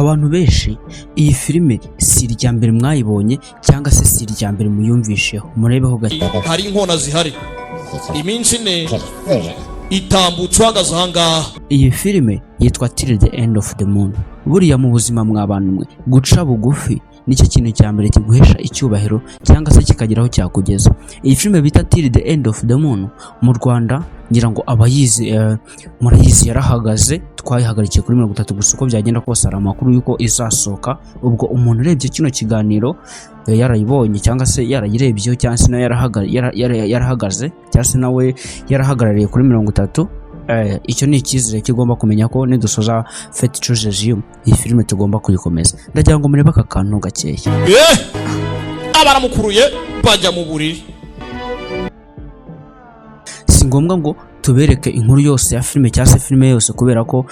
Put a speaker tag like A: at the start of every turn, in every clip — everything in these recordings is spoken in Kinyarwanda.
A: Abantu benshi, iyi filime si irya mbere mwayibonye cyangwa se si irya mbere muyumvisheho. Murebeho gake.
B: Hari inkona zihari. Iminsi 4 itambutse uhagaze ahangaha.
A: Iyi filime yitwa Till the End of the Moon. Buriya mu buzima, mwa bantu mwe, guca bugufi nicyo kintu cya mbere kiguhesha icyubahiro cyangwa se kikagera aho cyakugeza. Iyi filime bita Till the End of the Moon, mu Rwanda ngira ngo abayizi murayizi, yarahagaze, twayihagarikiye kuri 30. Gusa uko byagenda kose hari amakuru y'uko izasohoka. Ubwo umuntu urebye kino kiganiro yarayibonye cyangwa se yarayirebyeho cyangwa se nawe yarahagaze cyangwa se nawe yarahagarariye kuri 30, icyo ni icyizere kigomba kumenya ko nidusoza Fate Chooses You, iyi filime tugomba kuyikomeza. Ndagira ngo murebe aka kantu gakeya.
B: Eh, abaramukuruye bajya mu buriri.
A: Si ngombwa ngo tubereke inkuru yose ya filime cyangwa se filime yose, kubera ko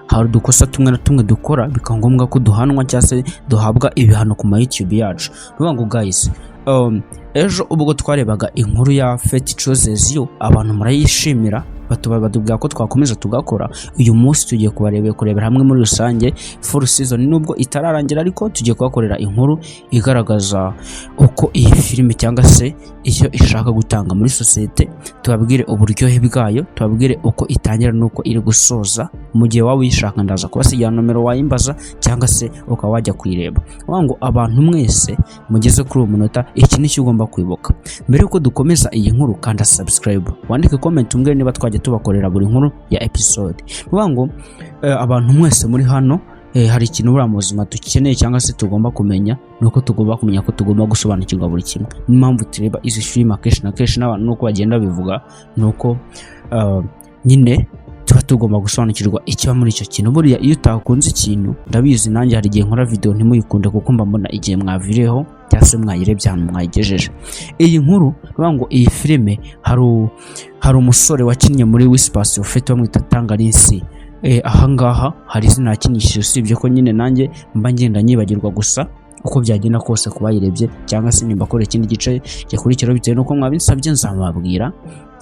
A: hari udukosa tumwe na tumwe dukora bikaba ngombwa ko duhanwa cyangwa se duhabwa ibihano ku ma YouTube yacu. Ni ukuvuga ngo guys, ejo ubwo twarebaga inkuru ya Fate Chooses You, abantu murayishimira, batubwira ko twakomeza tugakora. Uyu munsi tugiye kubarebera, kurebera hamwe muri rusange full season, nubwo itararangira, ariko tugiye kubakorera inkuru igaragaza uko iyi filime cyangwa se icyo ishaka gutanga muri sosiyete, tubabwire uburyohe bwayo, tubabwire uko itangira n'uko iri gusoza. Mu gihe waba uyishaka, ndaza kubasigira nomero wayimbaza cyangwa se ukaba wajya kuyireba. Uvuga ngo abantu mwese mugeze kuri uwo munota, iki ni cyo ugomba kwibuka mbere yuko dukomeza iyi nkuru: kanda subscribe, wandike comment, umbwire niba twajya tubakorera buri nkuru ya episode. Uvuga ngo abantu mwese muri hano, hari ikintu buriya mu buzima dukeneye cyangwa se tugomba kumenya, ni uko tugomba kumenya ko tugomba gusobanukirwa buri kimwe. N'impamvu tureba izi filime akenshi na kenshi n'abantu nuko bagenda babivuga, ni uko nyine tuba tugomba gusobanukirwa ikiba muri icyo kintu. Buriya iyo utakunze ikintu, ndabizi nanjye hari igihe nkora video ntimuyikunde, kuko mba mbona igihe mwavireho cyangwa se mwayirebye ahantu mwayigejeje. Iyi nkuru, bavuga ngo iyi filime, hari umusore wakinnye muri Whispers of Fate bamwita Tangarinsi. Ahangaha hari izina yakinishije, usibye ko nyine nanjye mba ngenda nyibagirwa. Gusa uko byagenda kose, ku bayirebye cyangwa se nimba akora ikindi gice gikurikiraho bitewe n'uko mwabinsabye, nzamubabwira.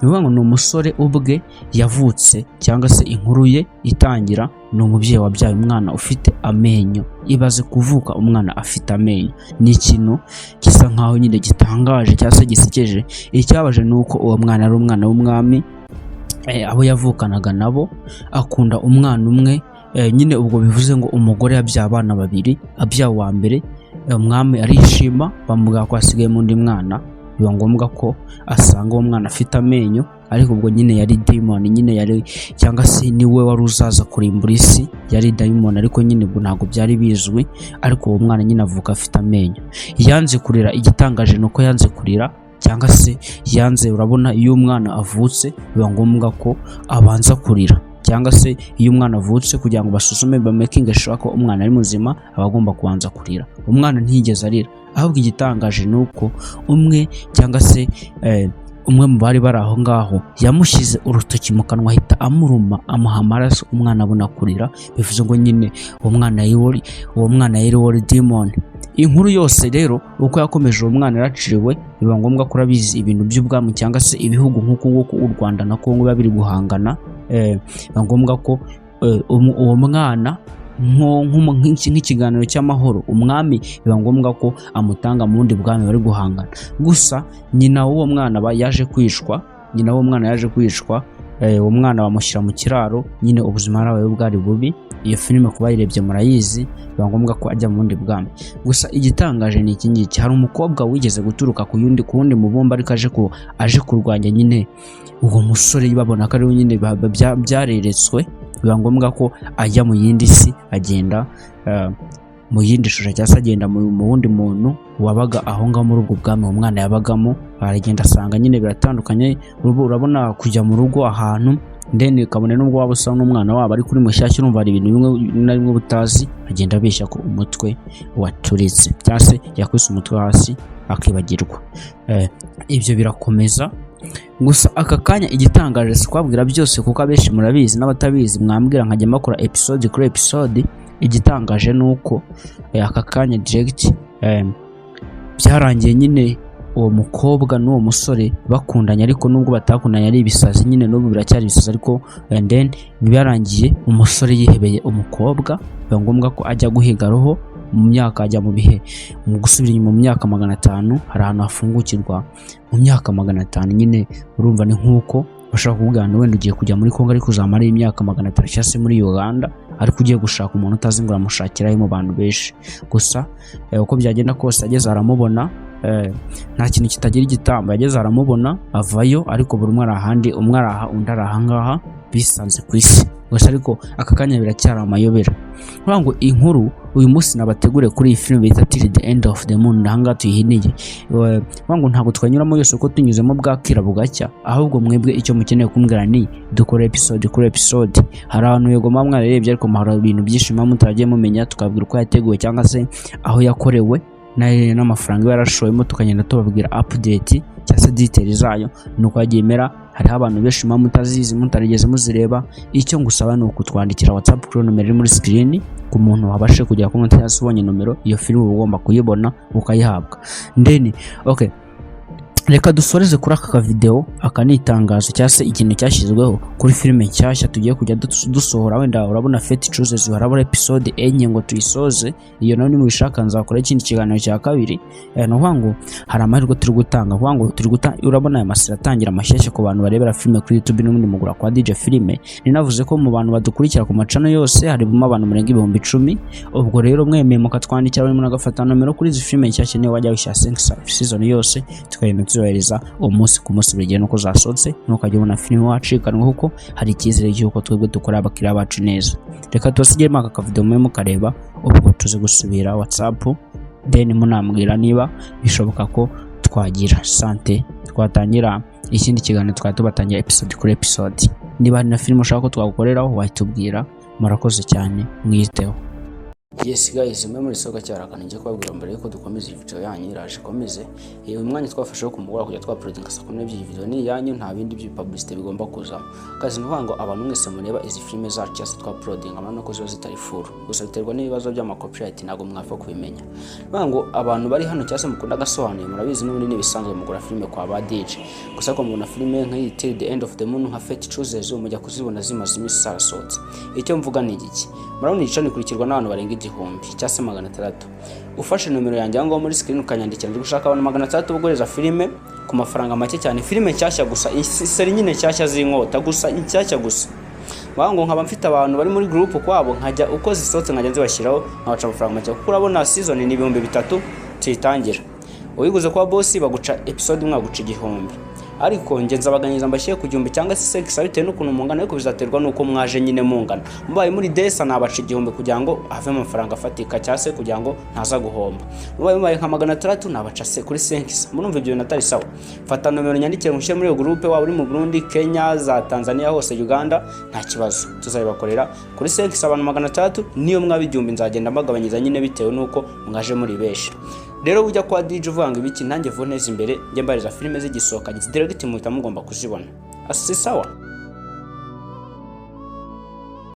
A: Ni ukuvuga ngo ni umusore ubwe yavutse cyangwa se inkuru ye itangira ni umubyeyi wabyaye umwana ufite amenyo. Ibaze kuvuka umwana afite amenyo, ni ikintu gisa nkaho nyine gitangaje cyangwa se gisekeje. Icyabaje ni uko uwo mwana ari umwana w'umwami. Abo yavukanaga nabo akunda umwana umwe. Nyine ubwo bivuze ngo umugore yabyaye abana babiri. Abyaye uwa mbere, umwami arishima, bamubwira ko hasigayemo undi mwana. Biba ngombwa ko asanga uwo mwana afite amenyo, ariko ubwo nyine yari demon, nyine yari cyangwa se niwe wari uzaza kurimbura isi, yari demon, ariko nyine ubwo ntabwo byari bizwi. Ariko uwo mwana nyine avuka afite amenyo, yanze kurira. Igitangaje ni uko yanze kurira cyangwa se yanze, urabona iyo umwana avutse biba ngombwa ko abanza kurira, cyangwa se iyo umwana avutse, kugira ngo basuzume, bamakinge sure ko umwana ari muzima, aba agomba kubanza kurira. Umwana ntiyigeze arira. Ahubwo igitangaje ni uko umwe cyangwa se umwe mu bari bari aho ngaho yamushyize urutoki mu kanwa, ahita amuruma, amuha amaraso, umwana abona kurira. Bivuze ngo nyine uwo mwana yari wari demon. Inkuru yose rero uko yakomeje, uwo mwana yaraciriwe, biba ngombwa ko, urabizi ibintu by'ubwami cyangwa se ibihugu nk'uku nguku u Rwanda na Kongo biba biri guhangana, biba ngombwa ko uwo mwana nk'ikiganiro cy'amahoro, umwami biba ngombwa ko amutanga mu bundi bwami bari guhangana. Gusa nyina w'uwo mwana yaje kwicwa, nyina w'uwo mwana yaje kwicwa. Uwo mwana bamushyira mu kiraro. Nyine ubuzima yarabaye bwari bubi. Iyo filime kuba yirebye murayizi. Biba ngombwa ko ajya mu bundi bwami. Gusa igitangaje ni iki ngiki: hari umukobwa wigeze guturuka ku wundi mubumbe, ariko aje kurwanya nyine uwo musore, babona ko ari we nyine byareretswe. Biba ngombwa ko ajya mu yindi si, agenda mu yindi shusho cyangwa se agenda mu wundi muntu wabaga aho ngaho muri ubwo bwami uwo mwana yabagamo. Aragenda asanga nyine biratandukanye. Urabona kujya mu rugo ahantu ndende, ukabona nubwo waba usa n'umwana wabo ariko uri mushyashya, urumva hari ibintu bimwe na bimwe utazi. Agenda abeshya ko umutwe waturitse cyangwa se yakubise umutwe hasi akibagirwa. Ibyo birakomeza. Gusa aka kanya igitangaje, si kwabwira byose kuko abenshi murabizi, n'abatabizi mwambwira nkajya makora episode kuri episode. Igitangaje ni uko aka kanya direct byarangiye nyine. Uwo mukobwa n'uwo musore bakundanye, ariko nubwo batakundanye ari ibisazi nyine, n'ubu biracyari ibisazi. Ariko and then byarangiye umusore yihebeye umukobwa, biba ngombwa ko ajya guhiga roho mu myaka, ajya mu bihe, mu gusubira inyuma mu myaka 500. Hari ahantu hafungukirwa mu myaka 500 nyine. Urumva ni nk'uko bashaka kuvuga ngo wenda ugiye kujya muri Kongo ariko uzamara imyaka 500, cyangwa se muri Uganda, ariko ugiye gushaka umuntu utazi ngo uramushakirayo mu bantu benshi. Gusa uko byagenda kose ageze aramubona. Nta kintu kitagira igitambo. Yageze aramubona, avayo, ariko buri umwe ari ahandi, umwe ari aha, undi ari ahangaha, bisanze ku isi. Gusa ariko aka kanya biracyari amayobera. Kuvuga ngo inkuru uyu munsi nabategure kuri iyi filime bita Till the End of the Moon, ahangaha tuyihiniye. Kuvuga ngo ntabwo twanyuramo yose uko tunyuzemo bwakira bugacya. Ahubwo mwebwe icyo mukeneye kumbwira ni dukora episode kuri episode. Hari ahantu yego muba mwararebye, ariko hari ibintu byinshi muba mutaragiye mumenya, tukababwira uko yateguwe cyangwa se aho yakorewe n'amafaranga iba yarashoyemo, tukagenda tubabwira update cyangwa se details zayo nuko yagiye imera. Hariho abantu benshi muba mutazizi, mutarigeze muzireba. Icyo ngusaba ni ukutwandikira WhatsApp kuri nomero iri muri screen. Ku muntu wabashe kugera kuri cyangwa se ubonye nomero, iyo filime uba ugomba kuyibona ukayihabwa. Then okay, reka dusoreze kuri aka kavideo. Aka ni itangazo cyangwa se ikintu cyashyizweho kuri filime nshyashya tugiye kujya dusohora. Wenda urabona Fate Chooses, harabura episode 4 ngo tuyisoze. Iyo nayo nimubishaka nzakora ikindi kiganiro cya kabiri. Ni ukuvuga ngo hari amahirwe turi gutanga, ukuvuga ngo turi gutanga, urabona aya maseri atangira amashyashya ku bantu barebera filime kuri YouTube n'ubundi mugura kwa DJ Filime. Ninavuze ko mu bantu badukurikira ku macano yose harimo abantu murenga 10,000. Ubwo rero mwemeye mukatwandikira, buri muntu agafata nomero kuri izi filime nshyashya, niyo wajya wishyura season yose, tukagenda tuzohereza umunsi ku munsi, buri gihe nuko zasohotse, ntukajya ubona filime wacikanwa, kuko hari icyizere cy'uko twebwe dukora abakiriya bacu neza. Reka tubasigiremo aka kavideo mube mukareba, ubwo tuze gusubira WhatsApp, then munambwira niba bishoboka ko twagira sante twatangira ikindi kiganiro, twari tubatangira episode kuri episode. Niba hari na filime ushaka ko twagukoreraho wahitubwira. Murakoze cyane, mwiteho. Yes guys, mwe muri soka cyarakana ngiye kubabwira mbere yuko dukomeza iyi video yanyu iraje ikomeze. Uyu mwanya twafashe wo kumugora kujya twauploadinga saa 12. Video ni iyanyu, nta bindi by'publicity bigomba kuzamo. Kazi ni ukuvuga ngo abantu mwese mureba izi filime zacu cyangwa se twauploadinga, murabona ko ziba zitari full, gusa biterwa n'ibibazo by'ama copyright, ntabwo mwapfa kubimenya. Ni ngo abantu bari hano cyangwa se mukunda agasobanuye, murabizi n'ubundi n'ibisanzwe mugura filime kwa ba DJ. Gusa ko mubona filime nk'iyi Till the End of the Moon, nka Fate Chooses, mujya kuzibona zimaze iminsi zarasohotse. Icyo mvuga ni igiki? Murabona iyi channel ikurikirwa n'abantu barenga 1000 cyangwa se 600. Ufashe nomero yanjye aho ngaho muri screen ukanyandikira, ndi gushaka abantu 600 bugureza filime ku mafaranga make cyane, filime nshyashya gusa, série nyine nshyashya z'inkota gusa, inshyashya gusa. Bavuga ngo nkaba mfite abantu bari muri group kwabo, nkajya uko zisohotse nkajya nzibashyiraho, nkabaca amafaranga make, kuko urabona season ni 3000 tuyitangira. Uyiguze kwa boss baguca episode imwe, baguca 1000, ariko njye nzabaganyiriza mbashyire ku 1000 cyangwa se 500 bitewe n'ukuntu mungana, ariko bizaterwa n'uko mwaje nyine mungana. Mubaye muri desa nabaca 1000 kugira ngo havemo amafaranga afatika, cyangwa se kugira ngo ntaza guhomba. Mubaye nka 600 nabaca se kuri 500. Murumva ibyo bintu atari sawa? Fata nomero nyandikire mushyire muri iyo groupe, waba uri mu Burundi, Kenya, za Tanzania hose, Uganda, nta kibazo, tuzabibakorera kuri 500 abantu 600. Niyo mwaba 1000 nzagenda mbagabanyiriza nyine bitewe n'uko mwaje muri benshi. Rero ujya kwa DJ uvuga ngo ibiki, nanjye vuneza imbere njye mbariza filime zigisohoka direct, muhita mugomba kuzibona. Si sawa?